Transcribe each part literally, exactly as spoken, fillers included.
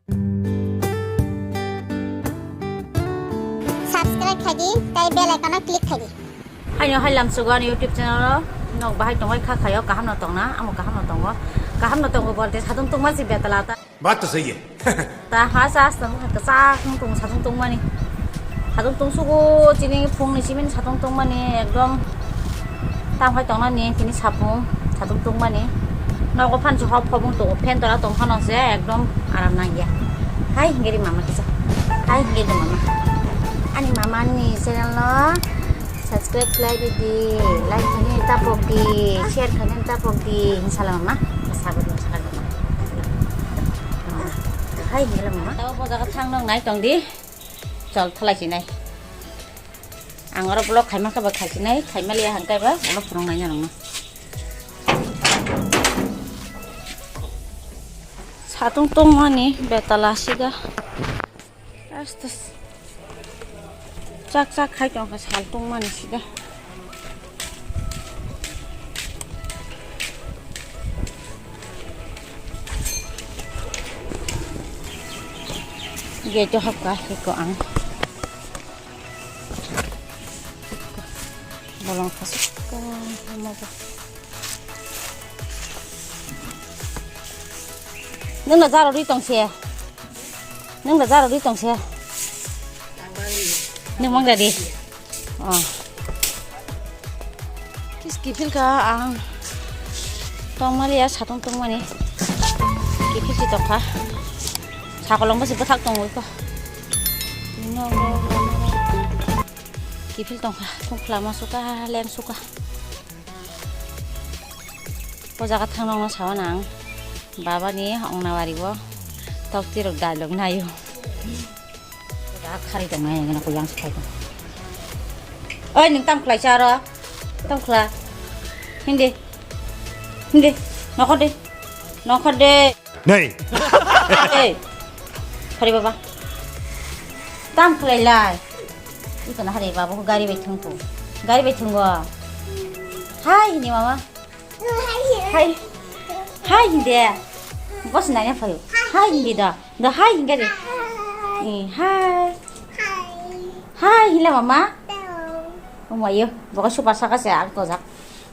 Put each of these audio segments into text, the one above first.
Subscribe khai di, tei bell icon-o click khai di. Haino hai lamsugo ani YouTube channel-o. Nok bahai tongwi kha khayo, kaham no tongna, amo kaham no tongo. Kaham no tongo bolte satung tungma si betala ta. Baat to sahi hai. Ta ha sa sa kwchak wng tong satung tungmani. Satung tungsugo chini phungni simin satung tungmani ekdom. Tam hai tongnani tini sapung satung tungmani. Nogo phan se hop hop wng tongo, fan tola tong phano se ekdom aram nangya. Hai hingeri mama kisa. Hai hingeri mama. Ani mama ni channel no subscribe khlai di, like khainani tapok di, share khainani tapok di. Inshallah mama. Sabar inshallah mama. Hai hingeri mama. Tao bo jaga thang nang nai tong di. Chol thalai sinai. Ang oro vlog khaima khe ba khai sinai, khaima liya hangkai ba vlog phunuk nai nang no. Satung tongmani betala siga. Aste chak chak khai tong kha sal tongmani siga. Gate o hapka hiko ang. Bolong khasuk ka hamo ba. Nwng no jaro ri tong se. Nwng no jaro ri tong se. Nwng mang da di. Oh. Kis kiphil ka ang tongmali ya satung tongmani. Kiphil si tokha. Sakolong basi bwthak tongwi ko. Kiphil tongkha, tongkhlama suka, lem suka. O jaga thang nokno sawana ang. Baba ni ongna wari o tok tirok dalok nayo. Jaga khari tong nai ngana ko yang sukai tong. Oi, nwng tam khlai cha ro? Tam khla. Hindi. Hindi. Nokhor de. Nokhor de. Nei. Ei. Hari baba. Tam khlai lai. Iko na hari baba ko gari bai thung ko. Gari bai thung go. Hai hindi mama. Hai. Hai hindi. Bos nanya phayo. Hai hindi da. Da hai hindi de. Eh, hai. Hai hila mama. Omayo. Baka super saka se ak to jak.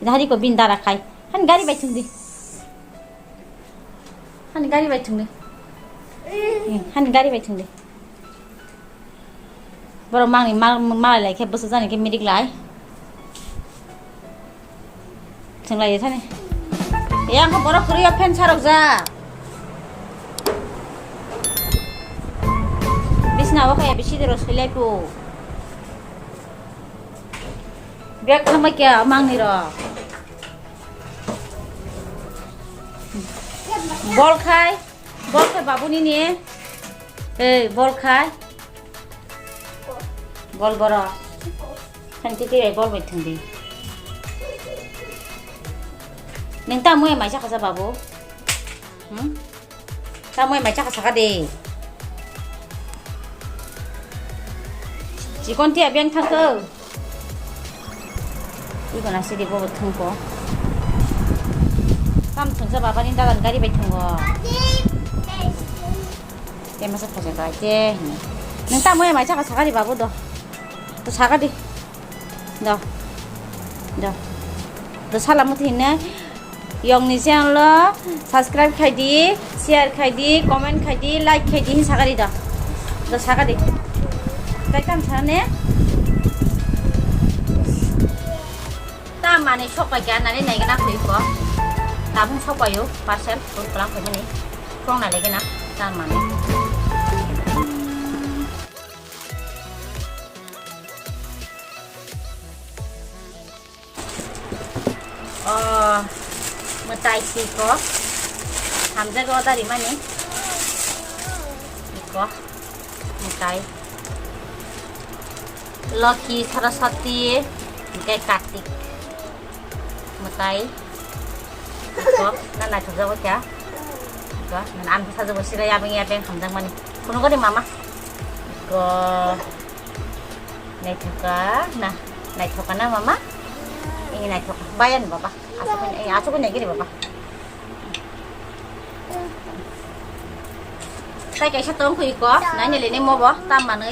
Ina hari ko bin dara khai. Han gari bai thung di. Hani gari bai thung di. Hani gari bai thung di. Borok mangni mal, mal lai khe bwsajani khe mirik lai. Thung lai thani. Yang khe borok kwrwi o fan sarok ja. Bisna o khe bisi doro sui lai pu. Bek thangbai khe mangni rok. Bol khai, bol khai babu nini. Ei, bol khai. Bol boro. Khan titi bai bol bai thung di. Neng ta mui mai cha kha sa babu. Hmm? Tamoi mai chakha saka de. Chikon tia beng thangko. Iko na sidi bobo thangko. Tam thangsa baba ni dalan gari bai thango. Te masa khaja bai te. Nang tamoi mai chakha saka de babu do. To saka de. Do. Do. Do sala muti hinne. Yongni channel o subscribe khai di, share khai di, comment khai di, like khai di, hin sakari da. Da sakari. Kai tam sane? Ta mani sok pai kya nani nai gana khui ko. Tabung sok payo parcel, kung pelang khai mani. Kung nai lagi na, ta mani. O, mwtai si ko. Hamjak o dari mani. Iko. Mwtai. Loki, Saraswati, hingke Kartik. Mwtai. Iko. Na naithok jago kya? Iko. Na am sa jago sira ya beng ya beng hamjak mani. Kuno gari mama. Iko. Naithoka na, naithoka na mama? Ini naithoka. Bayan baba. Asukun, eh, asukun naigiri baba. Tai kaisa tong khui ko, nai nai le ne mo bo, tam manwi.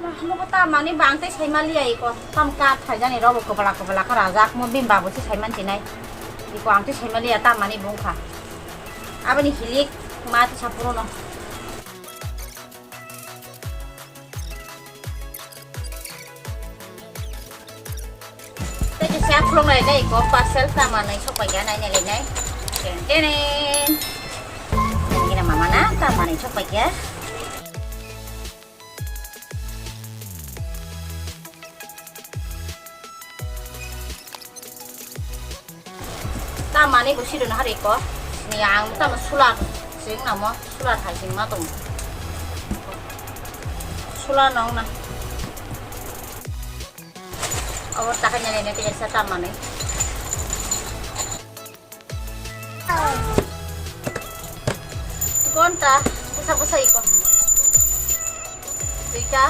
Wah, mo ko tam mani bang tei sai mali ya iko. Tam ka thai jani robo kobala kobala ka rajak mo bim babu se sai man chinai. Iko ang tei sai mali ya tam mani bung kha. Aboni hilik ma tei sapuro no. Tei kisa khulumlai dai ko parcel tama nai sok paikha nai nai lai nai. Ten ten. Ini mama na tama nai sok paikha. Tamani bo sirwna hari ko. Ni ang tamo sular sing namo sular hai sing ma tong. Sular nong na. Awar takan nyane ne tiga sa tamani. Gonta busa busa iko. Duita.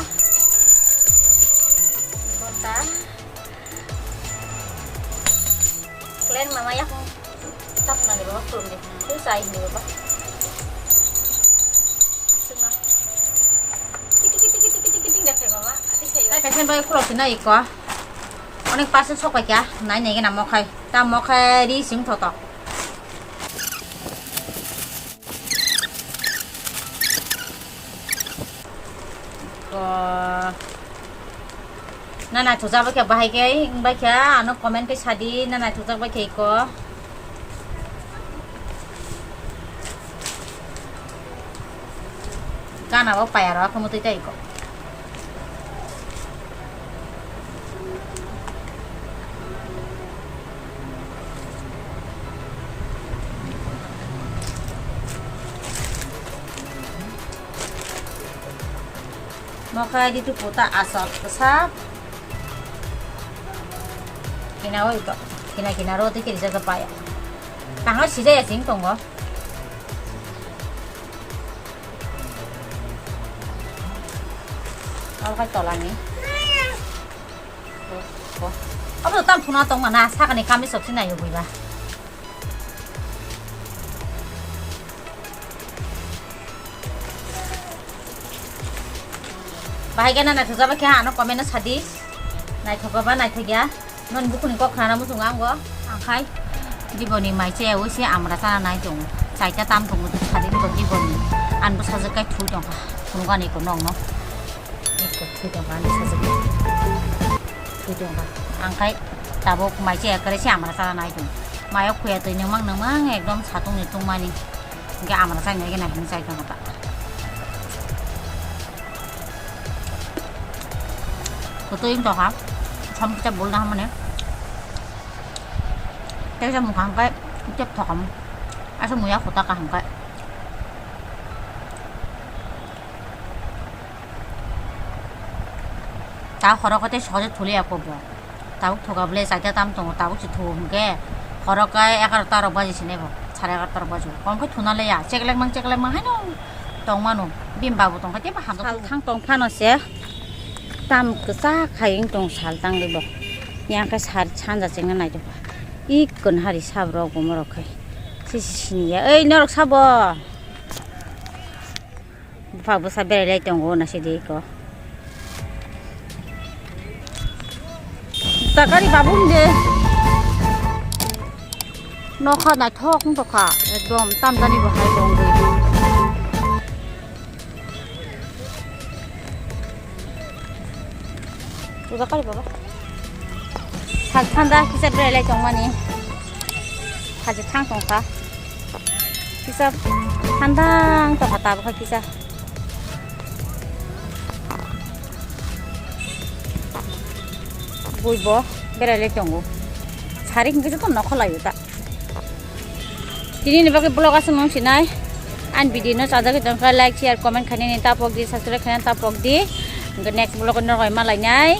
Gonta. Kalian mama ya kong tap nani baba kulum de. Tu sai ni baba. Suma. Kiti kiti kiti kiti kiti dak mama. Ati sayo. Tai kaisen bai kulok sina iko. Onek parcel sok paikha. Nai nai gana mokhai. Ta mokhai ri sing thotok. Ko. Na naithokjak bai khe bahai khe wng bai kha ano comment khe sadi na naithokjak bai khe iko. Gana bo payaro akhe mutui tei iko. Mokhai di tu puta asok kesak. Kina oi to, kina kina ro te kiri jaga paya. Tanglo sijaya sing tongo. Alkai tolani. Abo tam phuna tong mana sakani kami sok sinai buiba. Bahai gana naithok jaba khe ano comment no sadi. Naithok ba naithok ya. Non bukhuni kok khnana muchungo ang go. Angkhai. Diboni mai chaya ui se amra chana nai tongo. Chaita tam tongo sadi ko diboni. Anbo sajak kai thui tongkha. Phunukani ko nokno. Eko thui tongkha ani sajagwi. Thui tongkha. Ang khai tabuk mai se ekkere se amra chana nai tong. Mayo khuya twi nungmang nungmang ekdom satung ni tungmani. Hingke amra chai nai gana hini chai tongkha ta. Kutui wng tongkha. Som kisa bul na hamani. Tei sa mukha hingke tep thokam. Asa muya kota kaham kai. Ta khorok tei sohorje thuli ya kok bo. Tabuk thoka bwle chaita tam tongo, tabuk se thuo hwnkhe khorok kai egaroh ta rok baji sinai bo, sare egaroh ta rok baji. Kom khe thuna le ya, cheklek mang cheklek mang haino tong mano, bini babu tong khe teibo hamjak. Sal thang tong phano se tam kwchak hai wng tong sal tang le bo. Yang khe sar sanja chengna nai tong kha. Ikkon hari sab rok bo morok khai. Sisi sini ya. Ei norok sabo. Bupha bwsa berai lai tongo na sidi ko. Takari babu de. Nokha naithok wng tongkha. Ekdom tamjani bo hai tong de. Puja kari baba. Sal thanda kisa berai lai tongmani. Haji thang tongkha. Kisa thanda wng tongkha tabukha kisa. Buibo berai lai tongo. Sari hingke joto nokha laio ta. Tini ni bagwi vlog aswk nung sinai. Ang video no chajagwi tongkha, like, share, comment khainani tapok di, subscribe khainani tapok di. Hingke next vlog no roi malainai.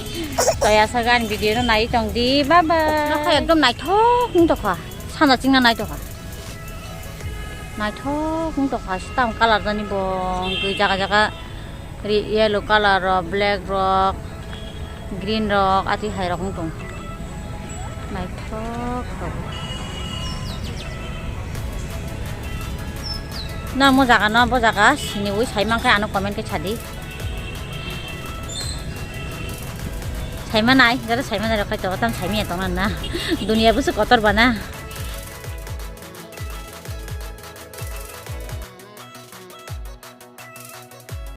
Toya sagan video no nai tong di. Bye bye. Nokha ekdom naithok wng tokha. Sanja chingna nai tokha. Naithok wng tokha. Stam colour jani bo wngwi jaga jaga ri yellow colour rok, black rok. Green rok, atwi hai rok wng tong. Naithok rok. Nang mo jaga no, bo jaga siniwi sai mankhe ano comment khe sadi. Sai manai, jara sai manai rok khai to, tam sai manya tong na. Dunia busu kotor bana.